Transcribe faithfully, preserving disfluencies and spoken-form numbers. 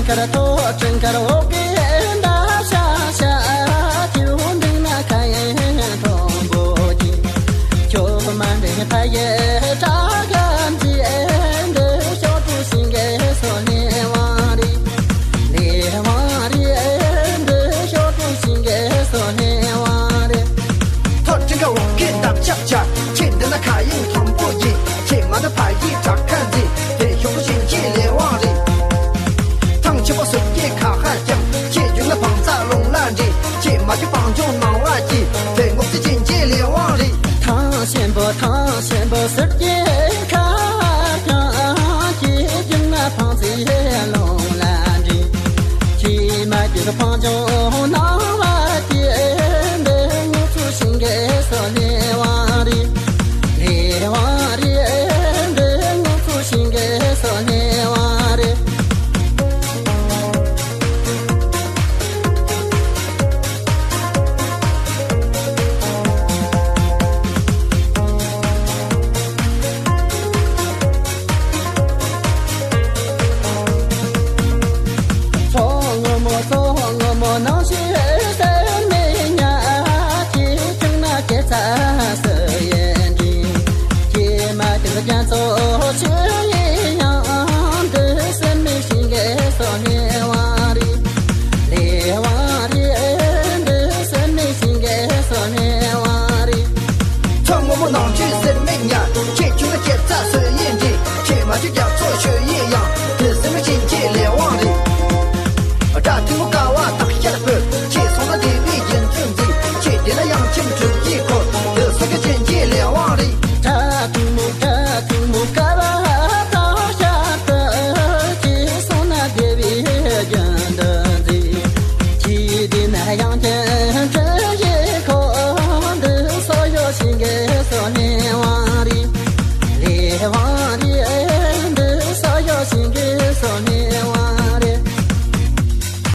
དཀར་ཐོག་ཁྲིན་ཁར་འོག་གི་འདབ་ཤ་ཤ། ཁྱེའུ་འདུག་ན་ཁ་ཡེ་མཐོན་པོ་གྱི། ཁྱོད་མ་འདྲེན་ཕ་ཡེ་དྲག་གམ་གྱི། འདི་ཤོག་གྲུ་ཤིང་གེ་སོ་ལེ་བང་རི། ལེ་བང་རི། འདི་ཤོག་གྲུ་ཤིང་གེ་སོ་ལེ་བང་རི། ཐོག་ཁྲིན་ཁར་འོག་གི་འདབ་ཆག་ཆག་ཁྱེད་འདི་ན་ཁ་ཡེ་མཐོན་པོ་གྱི། ཁྱེད་མ་འདྲེན་ཕ་ཡེ་དྲག་གམ་གྱི། དེ་ཤོག་གྲུ་ཤིང་གེ་ལེ་བང་རི། ཐང་ཆེན་པོ་ཟུར་གྱི་ཁ་ཧ་ཀྱང་། ཁྱེད་རྒྱུག་ན་བང་རྩ་རླུང་ལ་འདྲེན། ཁྱེད་མ་རྒྱུག་བང་ཆུང་ནང་བ་གྱི། དེ་སྔོག་རྩིས་ཅན་གྱི་ལེ་བང་རི། ཐང་ཆེན་པོ་ཐང་ཆེན་པོ་ཟུར་གྱི་ཁ་ཧ་ཀྱང་། ཁྱེད་རྒྱུག་ན་བང་རྩ་རླུང་ལ་འདྲེན། ཁྱེད་མ་རྒྱུག་བང་ཆུང་ནང་